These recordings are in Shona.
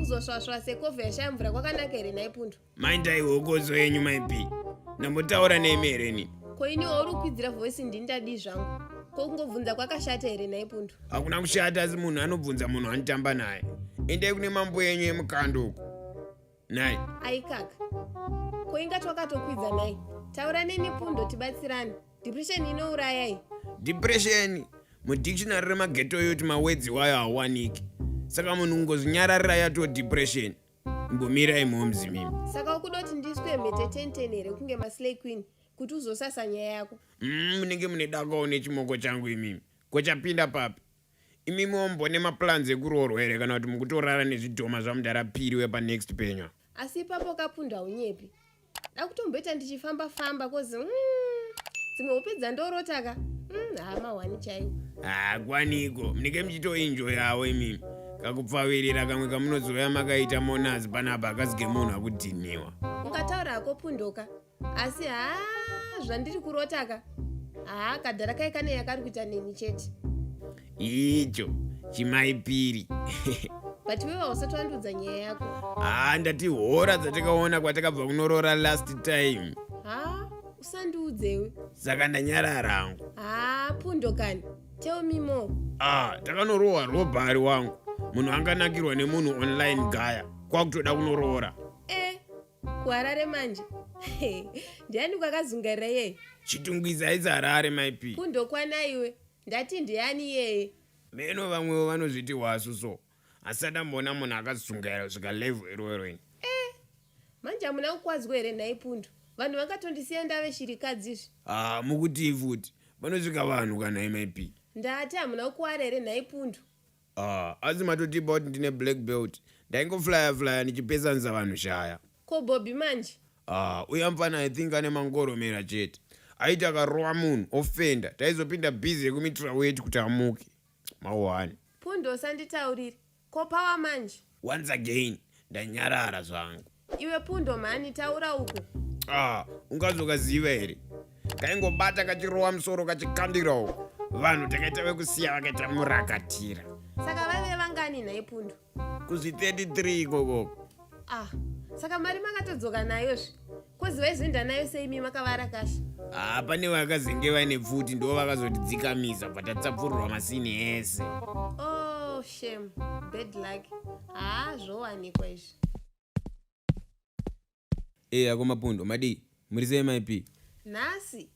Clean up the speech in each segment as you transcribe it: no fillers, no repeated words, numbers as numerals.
Ko kuzosvasva sekovha yashaya mvura kwakanaka here nhai Pundo? Mindai hokozo yenyu, Mai P. Ndambotaura nemi here ni? Ko ini wauri kukwidzira voice ndini ndadii zvangu? Ko kungobvunza kwakashata here nhai Pundo? Hakuna kushata, asi munhu anobvunza munhu anotamba naye. Endai kune mambo yenyu emukando uko nai. Aikaka, ko inga twakatokwidza nhai? Taura neni Pundo, tibatsirane. Depression inourayai. Depression mudictionary remaghetto yoti mawords wayo hauwaniki, saka munhu kungozvinyararira yato depression. Imbomirai momzi mimi. Saka ukuda kuti ndiswe mhete 10 here kunge maslay queen kuti uzosasa nyaya yako? Munenge mune dakawo nechimoko changu imimi. Kochapinda papi imimi? Wombone maplans ekuroorwa here, kana kuti mukutorara nezvidhoma zvamudarapiri wepanext penywa? Asi ipapo kaPundo haunyepi. Da kutomboita ndichifamba-famba 'cause dzimwe hope dzandorotaka hama hwani chaiwo. Hakwaniko, munenge muchitoenjoyawo imimi. Kakupfavirira kamwe kamunozoya makaita monazi panapa akazige munhu akudhiniwa. Ungataura hako Pundoka, asi haa, zvandiri kurotaka, haa, kadhara kai kane yakari kuita neni chete. Icho chimaipiri. But wewe hausati wandiudza nyaya yako. Haa, ndati hora dzatakaona kwatakabva kunorora last time. Haa, usandiudzewe. Saka ndanyarara hangu. Haa, Pundo kani, tell me more. Ah, takanorohwa robbery wangu. Munhu anganakirwa nemunhu online gaya kwakutoda kunoroora. E, kuHarare manje? Ndiani kwakazungaira iyeye? Chitungwiza haisi Harare, Mai P. Pundo, kwana iwe. Ndati ndiani iyeye? Meno vamwewo vanozviti wasu, so asi adamboona munhu akazungaira kusvika level iroro ini. Manje hamuna kukwadzwa here nhai Pundo? Vanhu vangatondisiya ndave shirikadzi izvi? Ah, mukutii futi? Panosvika vanhu kana, Mip? Ndati hamuna kukwara here nhai Pundo? Ah, asi matotipa kuti ndine black belt. Ndaingoflya flya ndichipesanisa vanhu shaya. Ko Bobby manje? Ah, uya mufana I think ane mangoromera chete. Aiti akarova munhu ofenda, taizopinda busy yekumitira weti kuti amuke mauhani. Pundo, usanditaurire. Ko Power manje? Once again, ndanyarara zvangu. Iwe Pundo mhani, taura uko. Ah, ungazokaziva here? Kaingobata kachirova musoro kachikandira uko, vanhu takaita vekusiya vakaita murakatira. Saka vaive vangani nhai Pundo? Kuzvi 33 ikokoko. Ah, saka mari makatodzoka nayozve? 'Cause vaizoenda nayo seimi makavarakasha? Ah, pane vakazenge vaine pfuti, ndo vakazotidzikamisa, bva tatsapfurirwa masini ese. Oh shame, bad luck. Haa, zvowanikwa izvi. E, akomapundo, madii? Muri sei, Mip? Nhasi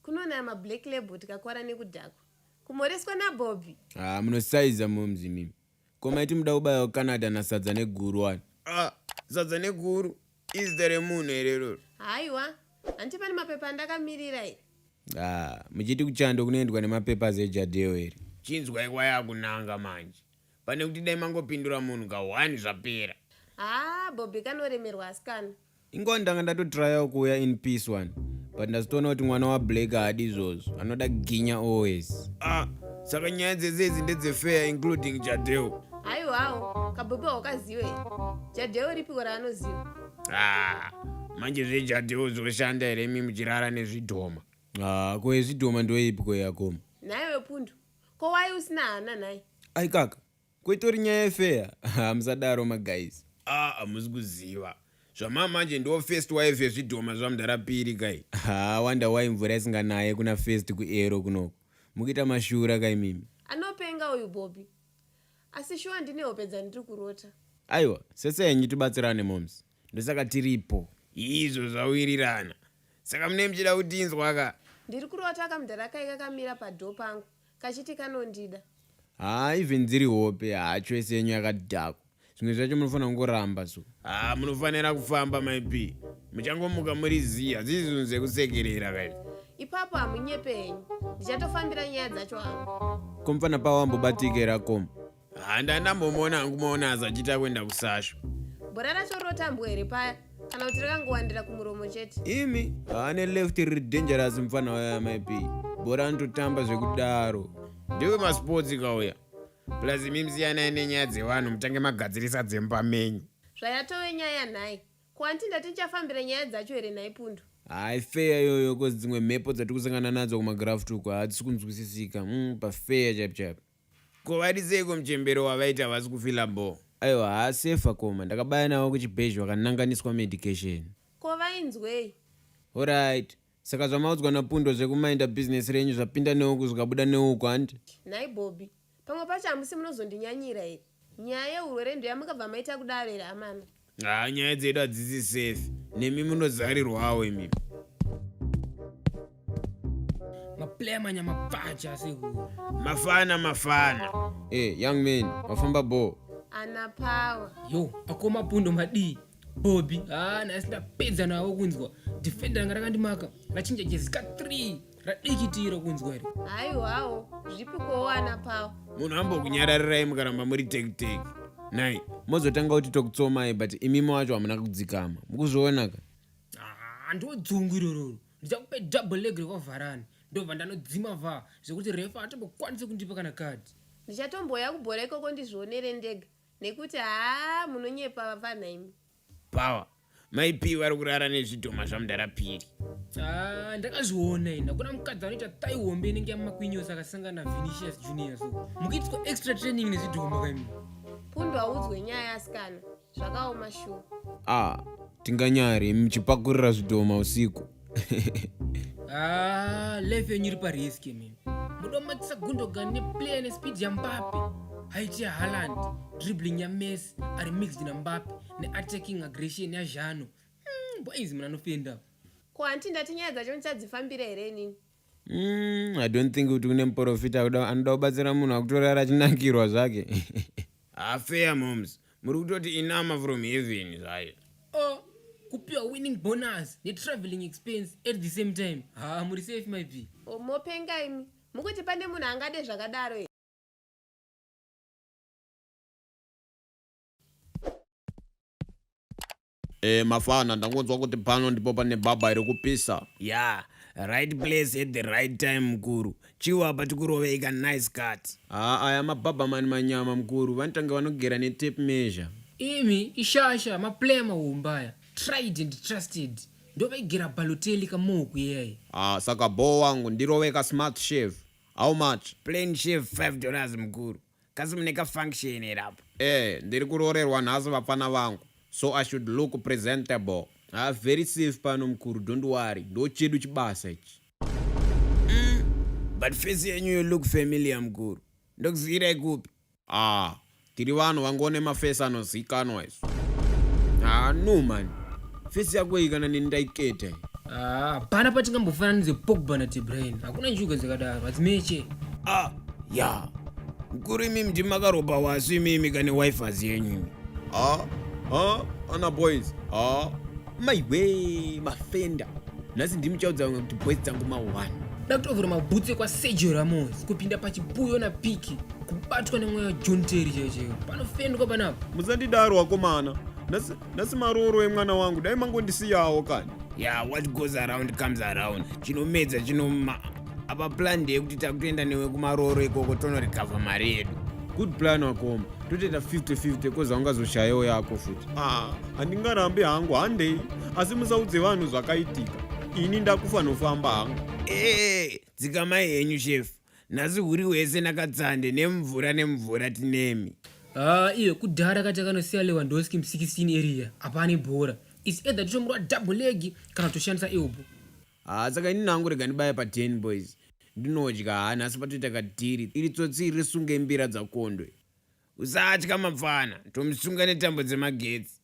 kunonaya mablack label, tikakwara nekudhakwa, kumhoreswa naBobby. Ah, munosaiza momzi mimi. Ko maiti muda kubaya kuCanada nasadza neguru wani? Ah, sadza neguru izita remunhu here iroro? Haiwa, handiti pane mapepa andakamirira here? Ah, muchiti kuchando kunoendwa nemapapers ejadeo here? Chinzwai kwayakunanga manje. Pane kuti dai mangopindura munhu ka1 zvapera. Haa, Bobby kanoremerwa asikana. Ingwa ndanga ndatotrayawo kuuya in peace one, but ndazotoona kuti mwana waBlack haadi izvozvo, anoda ginya always. Ah, saka nyaya dzese idzi ndedzefair, including jadeo? Haiwawo, kaBobby haukaziwe here? Jadeo ripiko raanoziva? Ah, manje zvejadeo zvoshanda here imi muchirara nezvidhoma? Ah, ko yezvidhoma ndoipiko yakoma? Nhaiwe Pundo, ko wai usina hana nhai? Aikaka, kwetori nyaya yefeya. Hamusadaro maguys. Ah, hamusi kuziva zvamamanje, ndo first wife yezvidhoma zvamudarapiri kai. Ha, wanda wai mvura isinganaye kuna first kuero kunoko mukuita mashura kaimimi. Anopenga uyu Bobby. Asi shuwa ndine hope dzandiri kurota. Aiwa, sese henyu tibatsirane moms, ndosaka tiripo. Izvo zvawirirana, saka mune muchida kutinzwa ka? Ndiri kurota kamudhara kai kakamira padoor pangu kachiti kanondida. Haa, even dziri hope, haa, choice yenyu yakadhakwa. Zvimwe zvacho munofanira kungoramba so. Haa, munofanira kufamba, Maip. Muchangomuka muri zii, hadzisi zvinhu zvekusekerera kai. Ipapo hamunyepe henyu, ndichatofambira nyaya dzacho hangu. Komufana pawambobatika here akoma? Haa, ndandambomuona hangu maonazi achiita kuenda kusasho. Bhora racho rinotambwa here paya, kana kuti rakangowandira kumuromo chete? Imi, haane left riri dangerous mufana waya, Maip. Bhora anototamba zvekudaro. Ndiwe masports kauya. Plus imi musiyanai nenyaya dzevanhu, mutange magadzirisa dzemba menyu. Zvayatove nyaya nhai? Ko handiti ndati ndichafambira nyaya dzacho here nhai Pundo? Hai, feya iyoyo, 'cause dzimwe mhepo dzatiri kusangana nadzo kumagraft uko hadzisi kunzwisisika. Pafeya chaipo chaipo. Ko vari seiko muchembero wavaiti havasi kufila bo? Aiwa haasefa koma ndakabaya navo kuchibhezhi vakananganiswa medication. Ko vainzwei? Horait saka zvamaudzwa naPundo zvekumainda business renyu zvapinda neuku zvikabuda neuku hanti? Nhai Bobby, pamwe pacho hamusi munozondinyanyira here? Nyaya yehurwere ndoyamukabva maita kudaro here amana? Haa nyaya dzedu hadzisi safe nemi munozarirwawo imimi. Maplayer manyama pfacha sekuru. Mafana mafana. Eh, young man, wafamba bho. Ana power. Yo, akoma pundo madii? Bobby, ah nhasi ndapedza navo kunzwa. Defender ranga rakandimaka, rachinja jezi ka 3 radikitira kunzwa here. Haiwawo, zvipikowo ana power. Munhu ambokunyararirai mukaramba muri teki teki. Nai, mozotanga kuti tokutsomai but imimi wacho hamuna kudzikama. Mukuzviona ka? Ah, ndodzungu irororo. Ndichakupa double leg rekwaVharani. Ndobva ndanodzima VAR zvekuti refa atombokwanise kundipa kana kadhi. Ndichatombouya kubhora ikoko ndizvionere ndega nekuti haa munonyepa vapfanha imi. Power. Mai P vari kurara nezvidhoma zvamudhara Piri. Ah, ndakazviona ini. Hakuna mukadzi anoita tai hombe inenge yaMakwinyosi akasangana naVinicius Junior so. Mukuitiswa extra training nezvidhoma kaimi. Pundo audzwe nyaya asikana. Zvakaoma shuwa. Ah, tinganyare muchipakurira zvidhoma usiku. Ah, life yenyu iri parisk imimi. Mudomatisa Gundogan neplayer nespeed yaMbappe. Height yaHaaland, dribbling yaMessi ari mixed naMbappe neattacking aggression yaJano. Boys munhu anofenda. Ko hanti ndati nyaya dzacho ndichadzifambira here inini? I don't think kuti kune muprofita anoda kubatsira munhu akutorara achinakirwa zvake. Ah, fair moms. Muri kutoti inama from heaven zvayo. Oh, kupiwa winning bonus netraveling expense at the same time. Ha, muri safe my B. Oh, mopenga imi. Mukuti pane munhu angade zvakadaro here? Eh, mafana ndangonzwa kuti pano ndipo pane baba iri kupisa. Yeah, right place at the right time mukuru. Chiwa apa tikurovei ka nice cut. Ah, aya mababa mani manyama mukuru, vanotanga vanogera ne tape measure. Imi ishasha maplayer mahombe aya tried and trusted ndovaigera Balotelli kamoku iyai. Ah, saka bho wangu ndirove ka smart shave. How much? Plain shave $5 mukuru. Kasi mune ka function here apo? Eh, ndiri kuroorerwa nhasi vapfana vangu. So I should look presentable. Ah, very safe pano mukuru, don't worry. Ndo chedu chibasa ichi. But face yenyu you look familiar mukuru. Ndokuzivirai kupi? Ah, tiri vanhu vangone mafesi anozikanwa isu. Ah, no man. Face yako iyi kana neni ndaiketa iyi. Ah, hapana patingambofananidze Pogba na De Bruyne. Hakuna njuga dzakadaro, hadzimeche. Ah, ya. Mukuru imimi ndimi makaroba wasu imimi kane wifers yenyu imi. Ah, ah, ana boys. Ah, maiwe, mafenda. Nhasi ndimi chaudza vamwe kuti boys dzangu ma one. Da kutovhura mabhutsu ekwaSergio Ramos kupinda pachipuyo naPique kubatwa nemweya waJohn Terry chaiyo chaiyo. Panofendwa panapa. Musandidaro akomana. Nhasi nhasi marooro emwana wangu dai mangondisiyawo kani. Yeah, what goes around comes around. Chinomedza chinoma. Apa plan ndeyekuti takutoenda newe kumarooro ikoko tonorecover mari yedu. Good plan wakoma. Totoita 50-50 kozi haungazoshayewo yako futi. Ah, handingarambi hangu handei. Asi musaudze vanhu zvakaitika. Ini ndakufanofamba hangu. Eh, dzikamai henyu chef. Nhasi huri hwese nakatsande nemvura nemvura tinemi. Ah, iyo kudhara kati akanosiya Lewandowski mu16 area hapana bhora. It's either totomurwa double leg kana toshandisa elbow. Ah, saka ini nangu rega ndibaye pa 10 boys. Ndinodya haa nhasi patoita kadhiri. Iri tsotsi iri risunge mbira dzakondwe. Usatya mapfana, tomusunga netambo dzemagetsi.